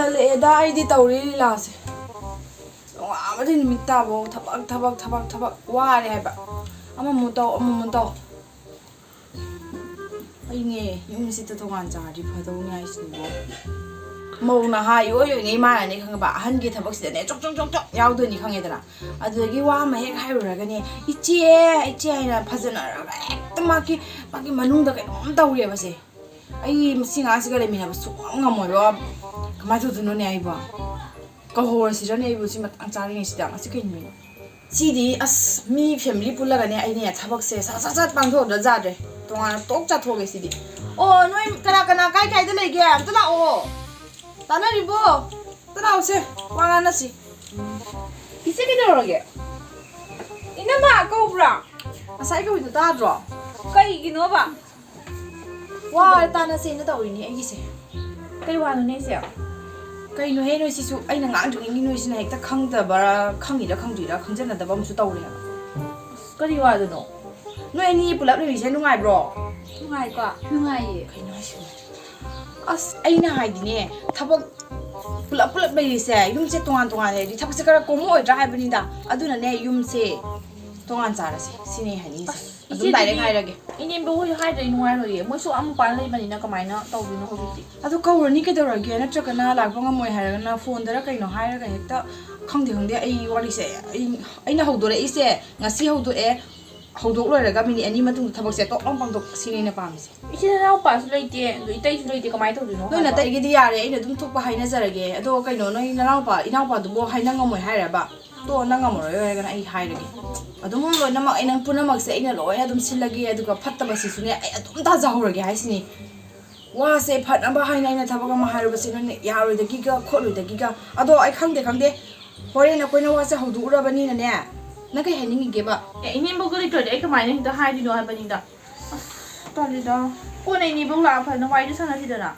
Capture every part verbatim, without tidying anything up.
ꯍꯜꯂꯛꯑꯦꯗ ꯑꯩꯗꯤ ꯇꯧꯔꯤ ꯂꯤꯂꯥꯁꯦ꯫ ꯅꯣꯡꯉꯥꯟꯕꯗꯤ ꯅꯨꯃꯤꯠ ꯇꯥꯕꯧ ꯊꯕꯛ, ꯊꯕꯛ, ꯊꯕꯛ, ꯊꯕꯛ꯫ ꯋꯥꯔꯦ ꯍꯥꯏꯕ꯫ ꯑꯃꯃꯨꯛ ꯇꯧ, ꯑꯃꯃꯨꯛ ꯇꯧ꯫ ꯑꯩꯅꯦ, ꯌꯨꯝꯁꯤꯗ ꯇꯣꯉꯥꯟ ꯆꯥꯔꯗꯤ ꯐꯗꯧꯅꯤ ꯍꯥꯏꯁꯤꯅꯤꯕꯣ꯫ ꯃꯧ ꯅꯍꯥ ꯏꯑꯣꯏ ꯑꯣꯏꯉꯩ ꯃꯥꯅꯅꯦ ꯈꯪꯉꯕ? ꯑꯍꯟꯒꯤ ꯊꯕꯛꯁꯤꯗꯅꯦ ꯆꯣꯛ ꯆꯣꯛ ꯆꯣꯛ ꯆꯣꯛ ꯌꯥꯎꯗꯣꯏꯅꯤ ꯈꯪꯉꯦꯗꯅ꯫ ꯑꯗꯨꯗꯒꯤ ꯋꯥ ꯑꯃ ꯍꯦꯛ ꯍꯥꯏꯔꯨꯔꯒꯅꯦ, "ꯏꯆꯦ, ꯏꯆꯦ" ꯍꯥꯏꯅ ꯐꯖꯅꯔꯒ ꯍꯦꯛꯇ ꯃꯥꯒꯤ, ꯃꯥꯒꯤ ꯃꯅꯨꯡꯗ ꯀꯩꯅꯣꯝ ꯇꯧꯔꯦꯕꯁꯦ꯫ ꯑꯩ ꯃꯁꯤ ꯑꯉꯥꯡꯁꯤꯒ ꯂꯩꯃꯤꯟꯅꯕ ꯁꯨꯡꯉꯝ ꯉꯝꯃꯣꯏꯕ꯫ ꯀꯃꯥꯏꯅ ꯇꯧꯗꯣꯏꯅꯣꯅꯦ ꯑꯩꯕꯣ? ꯀꯧꯍꯧꯔꯁꯤꯔꯅꯦ ꯑꯩꯕꯨ ꯁꯤ ꯃꯇꯥꯡ ꯆꯥꯔꯤꯉꯩꯁꯤꯗ? ꯉꯁꯤ ꯀꯩ ꯅꯨꯃꯤꯠꯅꯣ? ꯁꯤꯗꯤ ꯑꯁ, ꯃꯤ ꯐꯦꯃꯤꯂꯤ ꯄꯨꯜꯂꯒꯅꯦ ꯑꯩꯅꯦ ꯊꯕꯛꯁꯦ ꯁꯠ ꯁꯠ ꯁꯠ ꯄꯥꯡꯊꯣꯛꯑꯝꯗ ꯌꯥꯗ꯭ꯔꯦ꯫ ꯇꯣꯉꯥꯟꯅ ꯇꯣꯛ ꯆꯥꯊꯣꯛꯑꯒꯦ ꯁꯤꯗꯤ꯫ ꯑꯣ, ꯅꯣꯏ ꯀꯅꯥ ꯀꯅꯥ ꯀꯥꯏ ꯀꯥꯏꯗ ꯂꯩꯒꯦ? ꯑꯝꯇ ꯂꯥꯛꯑꯣ꯫ ꯇꯥꯟꯅꯔꯤꯕꯣ? ꯑꯝꯇ ꯂꯥꯛꯑꯣꯁꯦ, ꯋꯥ ꯉꯥꯡꯅꯁꯤ꯫ ꯏꯆꯦ ꯀꯩꯗꯧꯔꯒꯦ? ꯏꯅꯝꯃ ꯀꯧꯕ꯭ꯔꯥ? ꯉꯁꯥꯏ ꯀꯧꯏꯗꯣ ꯇꯥꯗ꯭ꯔꯣ? ꯀꯩꯒꯤꯅꯣꯕ? ꯋꯥ ꯇꯥꯟꯅꯁꯦꯅ ꯇꯧꯔꯤꯅꯦ ꯑꯩꯒꯤꯁꯦ꯫ ꯀꯩ ꯋꯥꯅꯣꯅꯦ ꯏꯆꯦ? ꯀꯩꯅꯣꯍꯦ ꯅꯣꯏꯁꯤꯁꯨ, ꯑꯩꯅ ꯉꯥꯡꯗ꯭ꯔꯤꯉꯩꯒꯤ ꯅꯣꯏꯁꯤꯅ ꯍꯦꯛꯇ ꯈꯪꯗꯕ꯭ꯔꯥ, ꯈꯪꯉꯤꯔꯥ ꯈꯪꯗ꯭ꯔꯤꯔꯥ ꯈꯪꯖꯟꯅꯗꯕ ꯑꯃꯁꯨ ꯇꯧꯔꯦ ꯍꯥꯏꯕ꯫ ꯑꯁ, ꯀꯔꯤ ꯋꯥꯗꯅꯣ? ꯅꯣꯏ ꯑꯅꯤ ꯄꯨꯂꯞ ꯂꯩꯔꯤꯁꯦ ꯅꯨꯡꯉꯥꯏꯕ꯭ꯔꯣ? ꯅꯨꯡꯉꯥꯏꯀꯣ? ꯅꯨꯡꯉꯥꯏꯌꯦ꯫ ꯀꯩꯅꯣ ꯍꯥꯏꯁꯤꯕꯣ? ꯑꯁ, ꯑꯩꯅ ꯍꯥꯏꯗꯤꯅꯦ, ꯊꯕꯛ ꯄꯨꯂꯞ ꯄꯨꯂꯞ ꯂꯩꯔꯤꯁꯦ, ꯌꯨꯝꯁꯦ ꯇꯣꯉꯥꯟ ꯇꯣꯉꯥꯟ ꯂꯩꯔꯗꯤ ꯊꯕꯛꯁꯦ ꯈꯔ ꯀꯣꯝꯃꯛꯑꯣꯏꯗ꯭ꯔꯥ ꯍꯥꯏꯕꯅꯤꯗ꯫ ꯑꯗꯨꯅꯅꯦ, ꯌꯨꯝꯁꯦ ꯇꯣꯉꯥꯟ ꯆꯥꯔꯁꯦ, ꯁꯤꯅꯦ ꯑꯩ ꯍꯥꯏꯅꯤꯡꯉꯤꯁꯦ꯫ ꯑꯁ, ꯑꯗꯨꯝ ꯏꯆꯦ, direct ꯑꯗꯨꯗꯤ ꯍꯥꯏꯔꯒꯦ꯫ ꯏꯅꯦꯝꯕꯣꯛ ꯍꯣꯏꯁꯨ ꯍꯥꯏꯗ꯭ꯔꯗꯤ ꯅꯨꯡꯉꯥꯏꯔꯣꯏꯌꯦ꯫ ꯃꯣꯏꯁꯨ ꯑꯥ ꯃꯄꯥꯟ ꯂꯩꯕꯅꯤꯅ ꯀꯃꯥꯏꯅ ꯇꯧꯗꯣꯏꯅꯣ ꯍꯧꯖꯤꯛꯇꯤ? ꯑꯗꯨ ꯀꯧꯔꯅꯤ ꯀꯩꯗꯧꯔꯒꯦ? ꯅꯠꯇ꯭ꯔꯒꯅ ꯂꯥꯛꯄ ꯉꯝꯃꯣꯏ ꯍꯥꯏꯔꯒꯅ ꯐꯣꯟꯗꯔ ꯀꯩꯅꯣ ꯍꯥꯏꯔꯒ ꯍꯦꯛꯇ, ꯈꯪꯗꯦ, ꯈꯪꯗꯦ, ꯑꯩ ꯋꯥꯔꯤꯁꯦ, ꯑꯩ, ꯑꯩꯅ ꯍꯧꯗꯣꯔꯛꯏꯁꯦ, ꯉꯁꯤ ꯍꯧꯗꯣꯛꯑꯦ, ꯍꯧꯗꯣꯛ ꯂꯣꯏꯔꯒ ꯃꯤꯅꯤꯠ ꯑꯅꯤ ꯃꯇꯨꯡꯗ ꯊꯕꯛꯁꯦ ꯇꯣꯛ ꯂꯥꯎ ꯄꯥꯡꯊꯣꯛ, ꯁꯤꯅꯦ ꯑꯩꯅ ꯄꯥꯝꯃꯤꯁꯦ꯫ ꯏꯆꯦ ꯅꯅꯥꯎꯄꯥꯁꯨ ꯂꯩꯇꯦ, ꯑꯗꯨ ꯏꯇꯩꯁꯨ ꯂꯩꯇꯦ, ꯀꯃꯥꯏꯅ ꯇꯧꯗꯣꯏꯅꯣ ꯅꯣꯏ ꯍꯥꯏꯕ? ꯅꯇꯩꯒꯤꯗꯤ ꯌꯥꯔꯦ, ꯑꯩꯅ ꯑꯗꯨꯝ ꯊꯣꯛꯄ ꯍꯥꯏꯅꯖꯔꯒꯦ꯫ ꯑꯗꯣ ꯀꯩꯅꯣ, ꯅꯣꯏ ꯅꯅꯥꯎꯄꯥ, ꯏꯅꯥꯎꯄꯥꯗꯨꯕꯨ ꯍꯥꯏꯅ ꯉꯝꯃꯣꯏ ꯍꯥꯏꯔꯕ? ꯇꯣ, ꯅꯪ ꯉꯝꯃꯔꯣꯏ ꯍꯥꯏꯔꯒꯅ ꯑꯩ ꯍꯥꯏꯔꯒꯦ꯫ ꯑꯗꯨꯝ ꯂꯣꯏꯅꯃꯛ ꯑꯩ ꯅꯪ ꯄꯨꯝꯅꯃꯛꯁꯦ ꯑꯩꯅ ꯂꯣꯏꯅ ꯑꯗꯨꯝ ꯁꯤꯜꯂꯒꯦ, ꯑꯗꯨꯒ ꯐꯠꯇꯕꯁꯤꯁꯨꯅꯦ ꯑꯩ ꯑꯗꯨꯝ ꯇꯥꯖꯍꯧꯔꯒꯦ ꯍꯥꯏꯁꯤꯅꯤ꯫ ꯋꯥꯁꯦ ꯐꯅꯕ ꯍꯥꯏꯅ ꯑꯩꯅ ꯊꯕꯛ ꯑꯃ ꯍꯥꯏꯔꯨꯕꯁꯦ ꯅꯪꯅ ꯌꯥꯔꯣꯏꯗꯒꯤꯒ ꯈꯣꯠꯂꯣꯏꯗꯒꯤꯒ꯫ ꯑꯗꯣ ꯑꯩ ꯈꯪꯗꯦ, ꯈꯪꯗꯦ꯫ ꯍꯣꯔꯦꯟ ꯑꯩꯈꯣꯏꯅ ꯋꯥꯁꯦ ꯍꯧꯗꯣꯛꯎꯔꯕꯅꯤꯅꯅꯦ, ꯅꯪ ꯀꯩ ꯍꯥꯏꯅꯤꯡꯉꯤꯒꯦꯕ? ꯑꯦ, ꯏꯅꯦꯝꯕꯣꯛꯇꯣ ꯂꯩꯇ꯭ꯔꯗꯤ ꯑꯩ ꯀꯃꯥꯏꯅ ꯍꯦꯛꯇ ꯍꯥꯏꯗꯣꯏꯅꯣ ꯍꯥꯏꯕꯅꯤꯗ꯫ ꯑꯁ, ꯇꯜꯂꯤꯗ꯫ ꯀꯣꯟꯅ ꯏꯅꯦꯝꯕꯣꯛ ꯂꯥꯛꯑ ꯐꯖꯅ ꯋꯥꯔꯤꯗꯣ ꯁꯥꯟꯅꯁꯤꯗꯅ꯫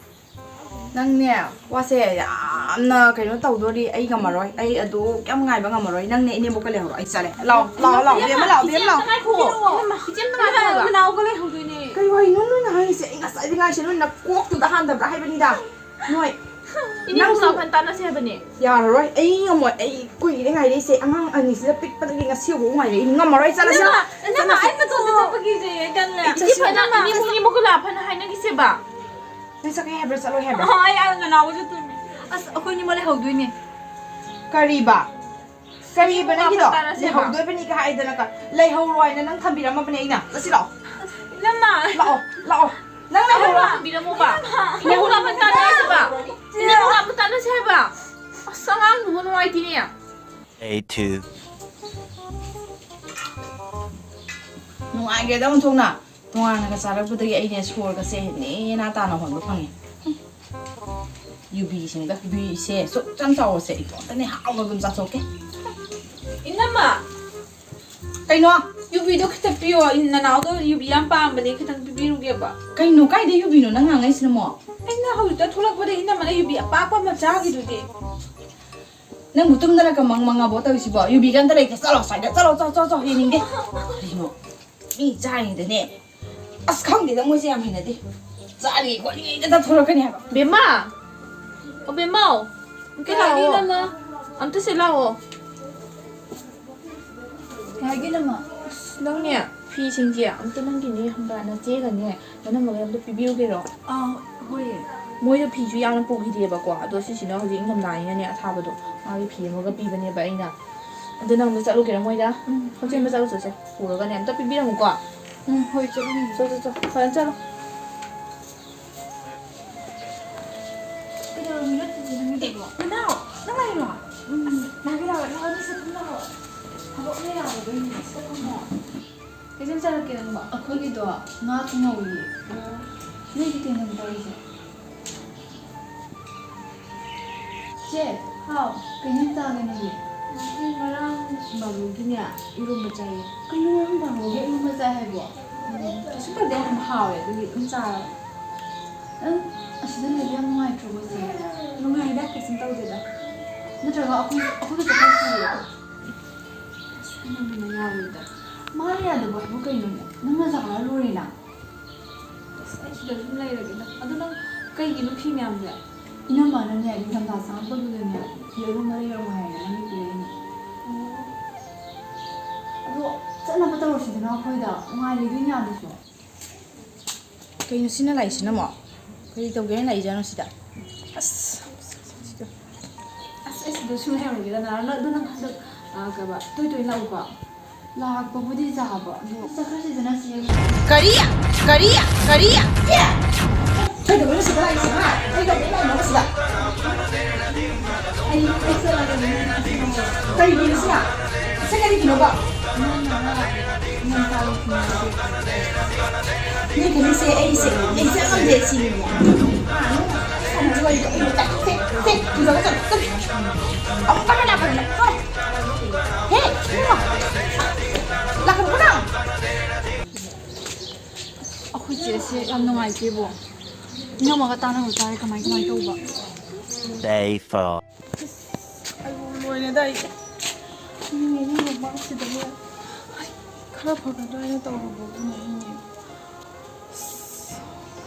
ꯅꯪꯅꯦ, ꯋꯥꯁꯦ ꯌꯥꯝꯅ ꯀꯩꯅꯣ ꯇꯧꯗꯣꯔꯤ꯫ ꯑꯩ ꯉꯝꯃꯔꯣꯏ, ꯑꯩ ꯑꯗꯨ ꯀꯌꯥꯝ ꯉꯥꯏꯕ ꯉꯝꯃꯔꯣꯏ꯫ ꯅꯪꯅꯦ ꯏꯅꯦꯝꯕꯣꯛꯀ ꯂꯩꯍꯧꯔꯣ, ꯑꯩ ꯆꯠꯂꯦ꯫ ꯂꯥꯛꯑꯣ, ꯂꯥꯛꯑꯣ, ꯂꯥꯛꯑꯣ, ꯏꯕꯦꯝꯃ, ꯂꯥꯛꯑꯣ, ꯏꯕꯦꯝꯃ, ꯂꯥꯛꯑꯣ꯫ ꯏꯆꯦ ꯑꯝꯇ ꯉꯥꯏꯈꯣ꯫ ꯏꯆꯦ ꯑꯝꯇ ꯉꯥꯏꯈꯣ ꯍꯥꯏꯕ꯫ ꯅꯅꯥꯎꯒ ꯂꯩꯍꯧꯗꯣꯏꯅꯦ꯫ ꯀꯩ ꯋꯥꯔꯤꯅꯣ ꯅꯣꯏꯅ ꯍꯥꯏꯔꯤꯁꯦ? ꯑꯩ ꯉꯁꯥꯏꯗꯤ ꯉꯥꯏꯁꯦ, ꯅꯣꯏ ꯅꯀꯣꯛꯇꯨꯗ ꯍꯥꯟꯗꯕ꯭ꯔꯥ ꯍꯥꯏꯕꯅꯤꯗ꯫ ꯅꯣꯏ꯫ ꯏꯅꯦ ꯅꯪꯁꯨ ꯈꯨꯂꯥ ꯐꯟ ꯇꯥꯟꯅꯁꯦ ꯍꯥꯏꯕꯅꯦ꯫ ꯌꯥꯔꯔꯣꯏ, ꯑꯩ ꯉꯝꯃꯣꯏ꯫ ꯑꯩ ꯀꯨꯏꯔꯦ ꯉꯥꯏꯔꯛꯏꯁꯦ꯫ ꯑꯉꯥꯡ ꯑꯅꯤꯁꯤꯗ ꯄꯤꯛꯄꯗꯒꯤ ꯉꯁꯤꯐꯥꯎ ꯉꯥꯏꯔꯛꯏ꯫ ꯉꯝꯃꯔꯣꯏ, ꯆꯠꯂꯁꯤ꯫ ꯏꯅꯝꯃ, ꯏꯅꯝꯃ, ꯆꯠꯂꯁꯤ꯫ ꯑꯩ ꯃꯇꯣꯝꯇ ꯆꯠꯄ ꯀꯤꯖꯩꯌꯦ, ꯇꯜꯂꯦ꯫ ꯏꯆꯦ ꯐꯅ, ꯏꯅꯝꯃ, ꯏꯅꯦ ꯃꯣꯏꯅꯤꯃꯛ ꯈꯨꯂꯥ ꯐꯟ ꯍꯥꯏꯅꯈꯤꯁꯦꯕ꯫ ꯅꯪ ꯆꯠꯀꯦ ꯍꯥꯏꯕ꯭ꯔꯥ, ꯆꯠꯂꯣꯏ ꯍꯥꯏꯕ꯭ꯔꯥ? ꯑ, ꯑꯩ ꯑꯥ ꯅꯅꯥꯎꯒ ꯆꯠꯇꯣꯏꯅꯦ꯫ ꯑꯁ, ꯑꯩꯈꯣꯏꯅꯤꯃꯛ ꯂꯩꯍꯧꯗꯣꯏꯅꯦ꯫ ꯀꯔꯤꯕ? ꯀꯔꯤꯕ ꯅꯪꯒꯤꯗꯣ? ꯇꯥꯔꯁꯦꯕ꯫ ꯂꯩꯍꯧꯗꯣꯏꯕꯅꯤꯒ ꯍꯥꯏꯗꯅ ꯀ-, ꯂꯩꯍꯧꯔꯣ ꯍꯥꯏꯅ ꯅꯪ ꯊꯝꯕꯤꯔꯝꯃꯕꯅꯦ ꯑꯩꯅ꯫ ꯆꯠꯁꯤꯔꯣ? ꯏꯅꯝꯃ꯫ ꯂꯥꯛꯑꯣ, ꯂꯥꯛꯑꯣ꯫ ꯅꯪ ꯂꯩꯍꯧꯔꯣ꯫ ꯏꯅꯝꯃ꯫ ꯊꯝꯕꯤꯔꯝꯃꯣꯕ꯫ ꯏꯅꯝꯃ꯫ ꯏꯅꯦ ꯈꯨꯂꯥ ꯐꯟ ꯇꯥꯟꯅꯁꯦꯕ꯫ ꯏꯅꯦ ꯈꯨꯂꯥ ꯐꯟ ꯇꯥꯟꯅꯁꯦ ꯍꯥꯏꯕ꯫ ꯑꯁ, ꯑꯉꯥꯡꯗꯨꯕꯨ ꯅꯨꯡꯉꯥꯏꯇꯦꯅꯦ꯫ Day two. ꯅꯨꯡꯉꯥꯏꯒ꯭ꯔꯦꯗ ꯑꯣꯟꯊꯣꯛꯅ꯫ ꯇꯣꯉꯥꯟꯅꯒ ꯆꯥꯔꯛꯄꯗꯒꯤ ꯑꯩꯅꯦ ꯁꯣꯔꯒꯁꯦ ꯅꯦꯅꯥ ꯇꯥꯅ ꯍꯣꯟꯕ ꯐꯪꯉꯦ꯫ ꯌꯨꯕꯤꯁꯤꯡꯗ, ꯌꯨꯕꯤꯁꯦ ꯁꯨꯛ ꯌꯥꯝ ꯆꯥꯎꯕꯁꯦ ꯏꯇꯣꯝꯇꯅꯦ ꯍꯥꯎꯅ ꯑꯗꯨꯝ ꯆꯥꯊꯣꯛꯀꯦ꯫ ꯏꯅꯝꯃ! ꯀꯩꯅꯣ? ꯌꯨꯕꯤꯗꯣ ꯈꯤꯇ ꯄꯤꯌꯣ꯫ ꯏꯟ-, ꯅꯅꯥꯎꯗꯣ ꯌꯨꯕꯤ ꯌꯥꯝ ꯄꯥꯝꯕꯅꯦ, ꯈꯤꯇꯪ ꯄꯤꯕꯤꯔꯨꯒꯦꯕ꯫ ꯀꯩꯅꯣ? ꯀꯥꯏꯗꯩ ꯌꯨꯕꯤꯅꯣ ꯅꯪ ꯉꯥꯡꯉꯛꯏꯁꯤꯅ ꯑꯃꯨꯛ? ꯑꯩꯅ ꯍꯧꯖꯤꯛꯇ ꯊꯣꯛꯂꯛꯄꯗ ꯏꯅꯝꯃꯅ ꯌꯨꯕꯤ ꯑꯄꯥꯛꯄ ꯑꯃ ꯆꯥꯈꯤꯗꯨꯗꯤ꯫ ꯅꯪꯕꯨ ꯇꯨꯝꯗꯅ ꯀꯃꯪ ꯃꯪꯉꯕꯣ ꯇꯧꯔꯤꯁꯤꯕꯣ? ꯌꯨꯕꯤꯒ ꯑꯝꯇ ꯂꯩꯇꯦ꯫ ꯆꯠꯂꯣ ꯑꯁ꯭ꯋꯥꯏꯗ꯫ ꯆꯠꯂꯣ, ꯆꯠꯂꯣ, ꯆꯠꯂꯣ, ꯆꯠꯂꯣ꯫ ꯌꯦꯡꯅꯤꯡꯗꯦ꯫ ꯀꯔꯤꯅꯣ? ꯃꯤ ꯆꯥꯔꯤꯉꯩꯗꯅꯦ꯫ ꯑꯁ, ꯈꯪꯗꯦꯗ, ꯃꯣꯏꯁꯦ ꯌꯥꯝ ꯍꯩꯅꯗꯦ꯫ ꯆꯥꯔꯤꯉꯩ ꯈꯣꯠꯂꯤꯉꯩꯗ ꯇꯥꯊꯣꯔꯛꯀꯅꯤ ꯍꯥꯏꯕ꯫ ꯕꯦꯝꯃ! ꯑꯣ, ꯕꯦꯝꯃꯧ! ꯑꯝꯇ ꯀꯩ ꯍꯥꯏꯒꯦ, ꯂꯥꯛꯑꯣ꯫ ꯏꯅꯝꯃ? ꯑꯝꯇ ꯁꯤ ꯂꯥꯛꯑꯣ꯫ ꯀꯩ ꯍꯥꯏꯒꯦ, ꯏꯅꯝꯃ? ꯑꯁ, ꯅꯪꯅꯦ, ꯐꯤꯁꯤꯡꯁꯦ ꯑꯝꯇ ꯅꯪꯒꯤꯅꯦ, ꯈꯪꯕ꯭ꯔꯥ, ꯅꯆꯦꯒꯅꯦ, ꯅꯅꯝꯃꯒ ꯑꯝꯇ ꯄꯤꯕꯤꯔꯨꯒꯦꯔꯣ? ꯑꯥ, ꯍꯣꯏꯌꯦ꯫ ꯃꯣꯏꯗꯣ ꯐꯤꯁꯨ ꯌꯥꯝꯅ ꯄꯨꯈꯤꯗꯦꯕꯀꯣ, ꯑꯗꯣ ꯁꯤꯁꯤꯅ ꯍꯧꯖꯤꯛ ꯏꯪꯊꯝꯊꯥꯅꯤꯅꯅꯦ, ꯑꯊꯥꯕꯗꯣ, ꯃꯥꯒꯤ ꯐꯤ ꯑꯃꯒ ꯄꯤꯕꯅꯦꯕ ꯑꯩꯅ꯫ ꯑꯗꯣ ꯅꯪ ꯑꯝꯇ ꯆꯠꯂꯨꯒꯦꯔꯥ ꯃꯣꯏꯗ? ꯎꯝ꯫ ꯍꯧꯖꯤꯛ ꯑꯃ ꯆꯠꯂꯨ ꯆꯠꯁꯦ꯫ ꯄꯨꯔꯒꯅꯦ, ꯑꯝꯇ ꯄꯤꯕꯤꯔꯝꯃꯨꯀꯣ꯫ ꯎꯝ, ꯍꯣꯏ, ꯆꯠꯂꯨ꯫ ꯆꯠꯂꯨ, ꯆꯠꯂꯨ, ꯆꯠꯂꯨ꯫ ꯐꯖꯅ ꯆꯠꯂꯨ꯫ ꯀꯩꯗꯧꯔꯝꯃꯤꯅꯣ ꯆꯤꯆꯦ ꯅꯪꯒꯤꯗꯨꯕꯣ? ꯅꯅꯥꯎ, ꯅꯪ ꯂꯥꯛꯏꯔꯣ? ꯎꯝ꯫ ꯑꯁ, ꯂꯥꯛꯑꯒꯦ, ꯂꯥꯛꯑꯒꯦ, ꯂꯥꯛꯑꯣ, ꯅꯪ ꯑꯅꯤ ꯁꯠ ꯊꯝꯃꯣ ꯂꯥꯛꯑꯣ꯫ ꯊꯕꯛ ꯑꯃ ꯌꯥꯔꯣꯏꯗꯣꯏꯅꯦ, ꯁꯤꯗ ꯐꯝꯃꯣ꯫ ꯀꯩ ꯏꯟꯖꯥꯡ ꯆꯥꯔꯛꯀꯦ ꯅꯪꯕꯣ? ꯑꯩꯈꯣꯏꯒꯤꯗꯣ ꯉꯥ ꯊꯣꯡꯍꯧꯋꯦ꯫ ꯑꯣ꯫ ꯅꯣꯏꯗꯤ ꯀꯩ ꯏꯟꯖꯥꯡ ꯆꯥꯔꯤꯒꯦ? ꯆꯦ꯫ ꯍꯥꯎ꯫ ꯀꯩ ꯏꯟꯖꯥꯡ ꯆꯥꯒꯦ ꯅꯪꯗꯤ? ꯑꯩꯈꯣꯏ ꯉꯔꯥꯡ ꯕꯥꯔꯣꯒꯤꯅꯦ, ꯏꯔꯣꯝꯕ ꯆꯥꯏꯌꯦ꯫ ꯀꯩꯅꯣ ꯉꯔꯥꯡ ꯕꯥꯔꯣꯒꯤ ꯏꯔꯣꯝꯕ ꯆꯥꯏ ꯍꯥꯏꯕꯣ? ꯎꯝ, ꯀꯩꯁꯨ ꯇꯧꯗꯦ, ꯌꯥꯝ ꯍꯥꯎꯋꯦ, ꯑꯗꯨꯒꯤ ꯑꯗꯨꯝ ꯆꯥꯔꯕ꯫ ꯅꯪ ꯑꯁꯤꯗ ꯂꯩꯕ ꯌꯥꯝ ꯅꯨꯡꯉꯥꯏꯇ꯭ꯔꯣ ꯉꯁꯤ? ꯅꯨꯡꯉꯥꯏꯗ, ꯀꯩꯁꯨꯝ ꯇꯧꯗꯦꯗ꯫ ꯅꯠꯇ꯭ꯔꯒ ꯑꯩꯈꯣꯏ, ꯑꯩꯈꯣꯏꯒ ꯆꯠꯈ꯭ꯔꯁꯤꯔꯣ? ꯑꯁ, ꯅꯪꯅ ꯌꯥꯔꯣꯏꯗ꯫ ꯃꯥꯅ ꯌꯥꯗꯕ ꯍꯥꯏꯕꯨ ꯀꯩꯅꯣꯅꯦ? ꯅꯪꯅ ꯆꯥꯔ ꯂꯣꯏꯔꯦꯅ꯫ ꯑꯁ, ꯑꯩ ꯁꯤꯗ ꯑꯗꯨꯝ ꯂꯩꯔꯒꯦꯗ꯫ ꯑꯗꯣ ꯅꯪ ꯀꯩꯒꯤꯅꯣ ꯐꯤ ꯃꯌꯥꯝꯁꯦ? ꯏꯅꯝꯃꯅꯅꯦ, ꯅꯤꯡꯊꯝꯊꯥ ꯆꯪꯉꯛꯄꯗꯨꯗꯅꯦ ꯐꯤ ꯑꯔꯨꯝꯕ ꯂꯩꯔꯛꯑꯣ ꯍꯥꯏꯌꯦ, ꯅꯪꯒꯤ ꯄꯤꯔꯛꯏꯅꯦ꯫ ꯑꯣ, ꯑꯗꯣ ꯆꯠꯅꯕ ꯇꯧꯔꯁꯤꯗꯅ ꯑꯩꯈꯣꯏꯗ, ꯉꯥꯏꯔꯤꯗꯣꯏꯅꯦ ꯑꯗꯨꯁꯨ꯫ ꯀꯩꯅꯣ ꯁꯤꯅ ꯂꯥꯛꯏꯁꯤꯅ ꯑꯃꯨꯛ? ꯀꯔꯤ ꯇꯧꯒꯦꯅ ꯂꯥꯛꯏꯖꯥꯠꯅꯣ ꯁꯤꯗ? ꯑꯁ, ꯁꯤꯗ꯫ ꯑꯁ, ꯑꯩ ꯁꯤꯗ ꯁꯨꯝ ꯂꯩꯍꯧꯔꯒꯦꯗ, ꯅꯥꯔ꯫ ꯅꯪ, ꯑꯗꯨ ꯅꯪ ꯍꯟꯗꯛ, ꯑ, ꯀꯩꯕ, ꯇꯣꯏ ꯇꯣꯏ ꯂꯥꯛꯎꯀꯣ꯫ ꯂꯥꯛꯄꯕꯨꯗꯤ ꯂꯥꯛꯑꯕ, ꯑꯗꯣ ꯆꯠꯈ꯭ꯔꯁꯤꯗꯅ ꯆꯦ꯫ ꯀꯔꯤ? ꯀꯔꯤ? ꯀꯔꯤ? ꯀꯩꯗꯧꯕꯩꯅꯣ ꯁꯤꯗ ꯂꯥꯛꯏꯁꯦ, ꯍꯥ? ꯀꯩꯗꯧꯕꯩ ꯂꯥꯛꯏꯅꯣ ꯁꯤꯗ? ꯑꯩ, ꯑꯩ ꯆꯠꯂꯒꯦ꯫ ꯀꯔꯤꯒꯤꯅꯣ ꯁꯤꯅ? ꯁꯤ ꯀꯔꯤꯒꯤꯅꯣꯕ? ꯅꯣꯏ ꯈꯜꯂꯤꯁꯦ ꯑꯩꯁꯦ, ꯑꯩꯁꯦ ꯉꯝꯗꯦ ꯁꯤꯅꯤꯅꯦ꯫ ꯍꯥ? ꯅꯪ ꯁꯥꯟꯅꯔꯤ ꯋꯥꯔꯤꯗꯣ ꯑꯩ ꯇꯥꯏ꯫ ꯁꯦ, ꯁꯦ, ꯄꯨꯖꯧ ꯆꯠꯂꯨ, ꯆꯠꯂꯨ꯫ ꯑꯃꯨꯛ ꯀꯟꯅ ꯂꯥꯛꯀꯅꯨ꯫ ꯍꯣꯏ꯫ ꯍꯦ, ꯏꯃꯥ꯫ ꯂꯥꯛꯀꯅꯨ ꯅꯪ꯫ ꯑꯩꯈꯣꯏ ꯆꯦꯁꯦ ꯌꯥꯝ ꯅꯨꯡꯉꯥꯏꯇꯦꯕꯣ꯫ ꯏꯅꯝꯃꯒ ꯇꯥꯟꯅꯕ ꯇꯥꯔꯦ, ꯀꯃꯥꯏ ꯀꯃꯥꯏ ꯇꯧꯕ? Day four. ꯑꯩꯕꯨ ꯂꯣꯏꯔꯦꯗ ꯑꯩ꯫ ꯃꯤ ꯃꯤ ꯃꯃꯥꯡꯁꯤꯗꯅꯦ꯫ ꯑꯩ ꯈꯔ ꯐꯒꯗ꯭ꯔꯥ ꯍꯥꯏꯅ ꯇꯧꯔꯨꯕꯕꯨꯅꯦ ꯑꯩꯅꯦ꯫ ꯑꯁ,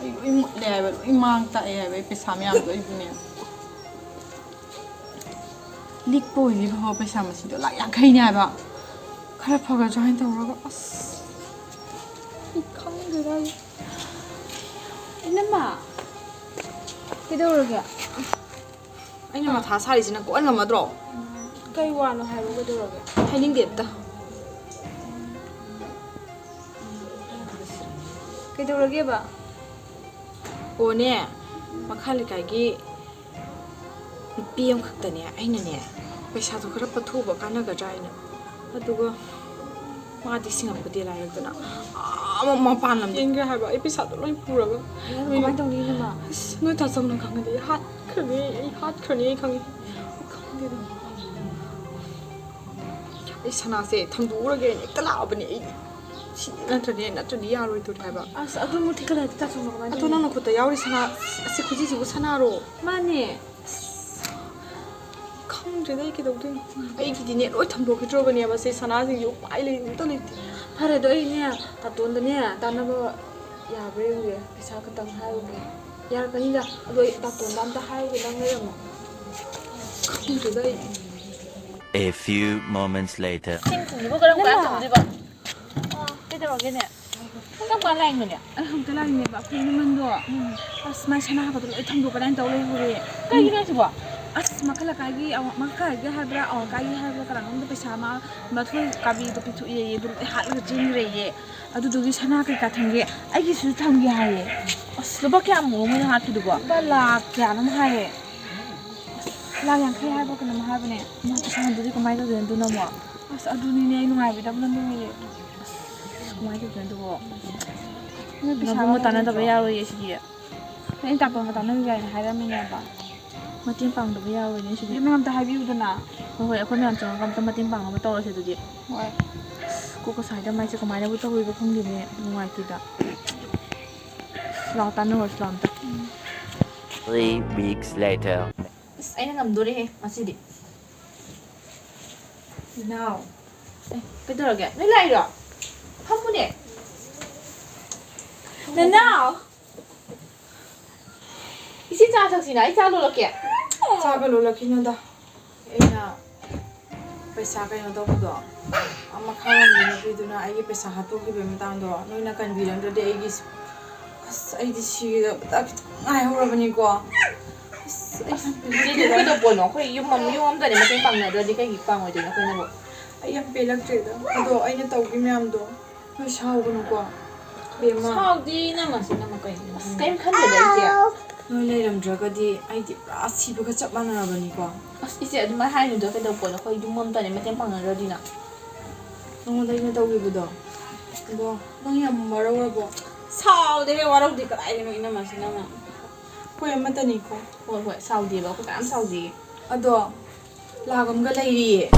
ꯑꯩ ꯂꯣꯏ ꯃꯨꯠꯂꯦ ꯍꯥꯏꯕ, ꯂꯣꯏ ꯃꯥꯡ ꯇꯥꯛꯑꯦ ꯍꯥꯏꯕ, ꯑꯩ ꯄꯩꯁꯥ ꯃꯌꯥꯝꯗꯣ ꯑꯩꯕꯨꯅꯦ꯫ ꯂꯤꯛꯄ ꯑꯣꯏꯗꯤ ꯐꯕ, ꯄꯩꯁꯥ ꯃꯁꯤꯡꯗꯣ ꯂꯥꯛ ꯌꯥꯡꯈꯩꯅꯦ ꯍꯥꯏꯕ꯫ ꯈꯔ ꯐꯒꯗ꯭ꯔꯥ ꯍꯥꯏꯅ ꯇꯧꯔꯒ, ꯑꯁ, ꯑꯩ ꯈꯪꯗꯦꯗ ꯑꯩ꯫ ꯏꯅꯝꯃ, ꯀꯩꯗꯧꯔꯒꯦ? ꯑꯩꯅ ꯃꯊꯥ ꯁꯥꯔꯤꯁꯤ ꯅꯪ ꯀꯣꯛꯍꯟ ꯉꯝꯃꯗ꯭ꯔꯣ? ꯀꯩ ꯋꯥꯅꯣ ꯍꯥꯏꯔꯣ, ꯀꯩꯗꯧꯔꯒꯦ? ꯍꯥꯏꯅꯤꯡꯗꯦ ꯑꯝꯇ꯫ ꯀꯩꯗꯧꯔꯒꯦꯕ? ꯑꯣꯅꯦ, ꯃꯈꯥ ꯂꯩꯀꯥꯏꯒꯤ ꯅꯨꯄꯤ ꯑꯃꯈꯛꯇꯅꯦ ꯑꯩꯅꯅꯦ ꯄꯩꯁꯥꯗꯣ ꯈꯔ ꯄꯨꯊꯣꯛꯑꯕ ꯀꯥꯟꯅꯒꯗ꯭ꯔꯥ ꯍꯥꯏꯅ, ꯑꯗꯨꯒ ꯃꯥꯗꯤ ꯁꯤꯡꯉꯛꯄꯗꯤ ꯂꯥꯏꯔꯗꯅ ꯑꯥ ꯃꯄꯥꯟ ꯂꯝꯗ ꯆꯦꯟꯈ꯭ꯔꯦ ꯍꯥꯏꯕ꯫ ꯑꯩ ꯄꯩꯁꯥꯗꯣ ꯂꯣꯏ ꯄꯨꯔꯒ꯫ ꯅꯪ ꯀꯃꯥꯏꯅ ꯇꯧꯅꯤ ꯏꯅꯝꯃ? ꯑꯁ, ꯅꯣꯏ ꯇꯥꯆꯧꯅ ꯈꯪꯉꯗꯤ ꯑꯩ ꯍꯥꯠꯈ꯭ꯔꯅꯤ, ꯑꯩ ꯍꯥꯠꯈ꯭ꯔꯅꯤ ꯑꯩ ꯈꯪꯉꯤ꯫ ꯈꯪꯗꯦꯗ꯫ ꯑꯩ ꯁꯅꯥꯁꯦ ꯊꯝꯗꯣꯛꯎꯔꯒꯦꯅ ꯍꯦꯛꯇ ꯂꯥꯛꯑꯕꯅꯦ ꯑꯩ꯫ ꯁꯤ ꯅꯠꯇ꯭ꯔꯗꯤ, ꯅꯠꯇ꯭ꯔꯗꯤ ꯌꯥꯔꯣꯏꯗꯣꯔꯤ ꯍꯥꯏꯕ꯫ ꯑꯁ, ꯑꯗꯨ ꯃꯨꯊꯤ ꯈꯜꯂꯗꯤ ꯇꯥꯆꯧꯅ ꯀꯃꯥꯏꯅ ꯑꯗꯣ ꯇꯧꯅꯤ? ꯅꯪꯅ ꯈꯨꯠꯇ ꯌꯥꯎꯔꯤ ꯁꯅꯥ, ꯑꯁꯤ ꯈꯨꯖꯤꯁꯤꯕꯨ ꯁꯅꯥꯔꯣ? ꯃꯥꯅꯦ꯫ ꯈꯪꯗ꯭ꯔꯦꯗ ꯑꯩ ꯀꯩꯗꯧꯗꯣꯏꯅꯣ꯫ ꯑꯩꯒꯤꯗꯤꯅꯦ ꯂꯣꯏ ꯊꯝꯗꯣꯛꯈꯤꯗ꯭ꯔꯣꯕꯅꯦꯕ ꯁꯤ ꯁꯅꯥꯁꯤꯡꯁꯦ, ꯎꯄꯥꯏ ꯂꯩ ꯑꯝꯇ ꯂꯩꯇꯦ꯫ ꯐꯔꯦ, ꯑꯗꯣ ꯑꯩꯅꯦ ꯇꯥꯇꯣꯟꯗꯅꯦ ꯇꯥꯟꯅꯕ ꯌꯥꯕ꯭ꯔꯥ ꯌꯦꯡꯒꯦ, ꯄꯩꯁꯥ ꯈꯛꯇꯪ ꯍꯥꯏꯔꯨꯒꯦ꯫ ꯌꯥꯔꯛꯀꯅꯤꯗ꯫ ꯑꯗꯣ ꯑꯩ ꯗꯥꯛꯇꯣꯟꯗ ꯑꯝꯇ ꯍꯥꯏꯔꯒꯦ, ꯅꯪ ꯂꯩꯔꯝꯃꯣ꯫ ꯈꯪꯗꯦꯗ ꯑꯩ꯫ A few moments later. ꯁꯤꯡ ꯊꯨꯝꯁꯤꯕꯨ ꯀꯔꯝ ꯀꯥꯟꯗ ꯊꯨꯝꯗꯣꯏꯕ? ꯑꯥ, ꯀꯩꯗꯧꯔꯒꯦꯅꯦ? ꯅꯪ ꯀꯔꯝ ꯀꯥꯟ ꯂꯥꯛꯏꯅꯣꯅꯦ? ꯑꯩ ꯍꯧꯖꯤꯛꯇ ꯂꯥꯛꯏꯅꯦꯕ꯫ ꯑꯩꯈꯣꯏ ꯏꯅꯝꯃꯟꯗꯣ, ꯎꯝ꯫ ꯑꯁ, ꯃꯥꯏ ꯁꯅꯥ ꯍꯥꯞꯄꯗꯣ ꯂꯣꯏ ꯊꯝꯗꯣꯛꯀꯗꯥꯏꯅ ꯇꯧ ꯂꯩꯍꯧꯔꯦ꯫ ꯀꯩꯒꯤꯅꯣ ꯍꯥꯏꯁꯤꯕꯣ? ꯑꯁ, ꯃꯈꯥ ꯂꯩꯀꯥꯏꯒꯤ, ꯑ, ꯃꯈꯥ ꯂꯩꯀꯥꯏꯒꯤ ꯍꯥꯏꯕ꯭ꯔꯥ, ꯑꯋꯥꯡ ꯂꯩꯀꯥꯏꯒꯤ ꯍꯥꯏꯕ꯭ꯔꯥ, ꯀꯅꯥꯅꯣꯝꯗ ꯄꯩꯁꯥ ꯑꯃ ꯃꯊꯣꯏ ꯀꯥꯕꯤꯗꯣ ꯄꯤꯊꯣꯛꯑꯦꯌꯦ, ꯑꯗꯨ ꯂꯣꯏ ꯍꯥꯠꯂꯒ ꯆꯦꯟꯈ꯭ꯔꯦꯌꯦ꯫ ꯑꯗꯨꯗꯨꯒꯤ ꯁꯅꯥ ꯀꯩꯀꯥ ꯊꯝꯒꯦ, ꯑꯩꯒꯤꯁꯨ ꯊꯝꯒꯦ ꯍꯥꯏꯌꯦ꯫ ꯑꯁ, ꯂꯨꯄꯥ ꯀꯌꯥꯃꯨꯛꯅꯣ ꯃꯣꯏꯅ ꯍꯥꯠꯈꯤꯗꯨꯕꯣ? ꯂꯨꯄꯥ ꯂꯥꯛ ꯀꯌꯥꯅꯣꯝ ꯍꯥꯏꯌꯦ꯫ ꯑꯁ, ꯂꯥꯛ ꯌꯥꯡꯈꯩ ꯍꯥꯏꯕ꯭ꯔꯥ ꯀꯩꯅꯣꯝ ꯍꯥꯏꯕꯅꯦ꯫ ꯏꯃꯥ, ꯄꯩꯁꯥ ꯍꯟꯗꯨꯗꯤ ꯀꯃꯥꯏꯅ ꯇꯧꯗꯣꯏꯅꯣ ꯑꯗꯨꯅ ꯑꯃꯨꯛ? ꯑꯁ, ꯑꯗꯨꯅꯤꯅꯦ ꯑꯩ ꯅꯨꯡꯉꯥꯏꯕꯤꯗꯕꯅ ꯂꯣꯏꯔꯦ꯫ ꯑꯁ, ꯀꯃꯥꯏꯅ ꯇꯧꯗꯣꯏꯅꯣ ꯑꯗꯨꯕꯣ? ꯅꯣꯏ ꯄꯩꯁꯥ ꯅꯕꯨꯡꯒ ꯇꯥꯟꯅꯗꯕ ꯂꯩꯇ꯭ꯔꯣ? ꯌꯥꯔꯣꯏꯌꯦ ꯁꯤꯗꯤ꯫ ꯑꯩꯅ ꯇꯥꯛꯄ ꯑꯃ ꯇꯥꯟꯅꯕ ꯌꯥꯏꯅ ꯍꯥꯏꯔꯝꯃꯤꯅꯦꯕ꯫ ꯃꯇꯦꯡ ꯄꯥꯡꯗꯕ ꯌꯥꯔꯣꯏꯅꯦ ꯁꯤꯗꯤ꯫ ꯑꯗꯨ ꯅꯪ ꯑꯝꯇ ꯍꯥꯏꯕꯤꯌꯨꯗꯅ꯫ ꯍꯣꯏ, ꯍꯣꯏ, ꯑꯩꯈꯣꯏ ꯃꯌꯥꯝ ꯆꯪꯉꯒ ꯑꯝꯇ ꯃꯇꯦꯡ ꯄꯥꯡꯅꯕ ꯇꯧꯔꯁꯦ ꯑꯗꯨꯗꯤ꯫ ꯍꯣꯏ꯫ ꯑꯁ, ꯀꯣꯛꯀ ꯁꯥꯏꯗ, ꯃꯥꯏꯁꯦ ꯀꯃꯥꯏꯅꯕꯨ ꯇꯧꯔꯤꯕ ꯈꯪꯗꯦꯅꯦ, ꯅꯨꯡꯉꯥꯏꯇꯦꯗ꯫ ꯑꯁ, ꯂꯥꯛꯑꯣ, ꯇꯥꯟꯅꯔꯨꯔꯁꯤ ꯂꯥꯛꯑꯣ ꯑꯝꯇ꯫ Three weeks later. ꯑꯁ, ꯑꯩꯅ ꯉꯝꯗꯣꯔꯦꯍꯦ ꯉꯁꯤꯗꯤ꯫ ꯏꯅꯥꯎ꯫ ꯑꯦ, ꯀꯩꯗꯧꯔꯒꯦ? ꯅꯣꯏ ꯂꯥꯛꯏꯔꯣ? ꯐꯝꯃꯨꯅꯦ꯫ ꯅꯅꯥꯎ! ꯏꯆꯦ, ꯆꯥ ꯊꯛꯁꯤꯅ, ꯑꯩ ꯆꯥ ꯂꯣꯜꯂꯛꯀꯦ꯫ ꯆꯥꯒ ꯂꯣꯜꯂꯛꯈꯤꯅꯨꯗ꯫ ꯑꯩꯅ ꯄꯩꯁꯥ ꯀꯩꯅꯣ ꯇꯧꯕꯗꯣ, ꯑꯃ ꯈꯪꯉꯝꯒꯤ ꯅꯨꯄꯤꯗꯨꯅ ꯑꯩꯒꯤ ꯄꯩꯁꯥ ꯍꯥꯠꯇꯣꯛꯈꯤꯕꯒꯤ ꯃꯇꯥꯡꯗꯣ, ꯅꯣꯏꯅ ꯀꯟꯕꯤꯔꯝꯗ꯭ꯔꯗꯤ ꯑꯩꯒꯤ, ꯑꯁ, ꯑꯩꯗꯤ ꯁꯤꯒꯗꯕꯗ ꯈꯤꯇꯪ ꯉꯥꯏꯍꯧꯔꯕꯅꯤꯀꯣ꯫ ꯑꯁ, ꯑꯩ ꯌꯥꯝ ꯏꯆꯦꯗꯤ ꯄꯦꯜꯂꯛꯇ꯭ꯔꯦꯗ꯫ ꯀꯩꯗꯧꯕꯅꯣ? ꯑꯩꯈꯣꯏ ꯌꯨꯝ ꯑꯃ, ꯌꯨꯝ ꯑꯝꯗꯅꯦ ꯃꯇꯦꯡ ꯄꯥꯡꯅꯗ꯭ꯔꯗꯤ ꯀꯩꯒꯤ ꯄꯥꯡꯉꯣꯏꯗꯣꯏꯅꯣ ꯑꯩꯈꯣꯏꯅꯕꯨ? ꯑꯩ ꯌꯥꯝ ꯄꯦꯜꯂꯛꯇ꯭ꯔꯦꯗ꯫ ꯑꯗꯣ ꯑꯩꯅ ꯇꯧꯈꯤ ꯃꯌꯥꯝꯗꯣ ꯅꯣꯏ ꯁꯥꯎꯒꯅꯨꯀꯣ꯫ ꯕꯦꯝꯃ꯫ ꯁꯥꯎꯗꯦ, ꯅꯪ ꯉꯁꯤ ꯅꯪ ꯀꯩꯅꯣ? ꯑꯁ, ꯀꯩꯝ ꯈꯟꯗꯦꯗ ꯏꯆꯦ꯫ ꯅꯣꯏ ꯂꯩꯔꯝꯗ꯭ꯔꯒꯗꯤ ꯑꯩꯗꯤ ꯄꯨꯔꯥ ꯁꯤꯕꯒ ꯆꯞ ꯃꯥꯟꯅꯔꯕꯅꯤꯀꯣ꯫ ꯑꯁ, ꯏꯆꯦ, ꯑꯗꯨꯃꯥꯏꯅ ꯍꯥꯏꯅꯨꯗ, ꯀꯩꯗꯧꯕ ꯄꯣꯠꯅꯣ? ꯑꯩꯈꯣꯏ ꯌꯨꯝ ꯑꯝꯇꯅꯦ ꯃꯇꯦꯡ ꯄꯥꯡꯅꯗ꯭ꯔꯗꯤꯅ꯫ ꯅꯉꯣꯟꯗ ꯑꯩꯅ ꯇꯧꯈꯤꯕꯗꯣ꯫ ꯑꯗꯣ ꯅꯪ ꯌꯥꯝ ꯋꯥꯔꯧꯔꯕꯣ? ꯁꯥꯎꯗꯦꯍꯦ, ꯋꯥꯔꯧꯗꯦ, ꯀꯗꯥꯏꯗꯩꯅꯣ ꯏꯅꯝꯃꯁꯤ ꯅꯪꯅ꯫ ꯑꯩꯈꯣꯏ ꯑꯃꯠꯇꯅꯤꯀꯣ꯫ ꯍꯣꯏ, ꯍꯣꯏ, ꯁꯥꯎꯗꯦꯕ, ꯑꯩꯈꯣꯏ ꯀꯅꯥꯝ ꯁꯥꯎꯗꯦ꯫ ꯑꯗꯣ ꯂꯥꯛ ꯑꯃꯒ ꯂꯩꯔꯤꯌꯦ꯫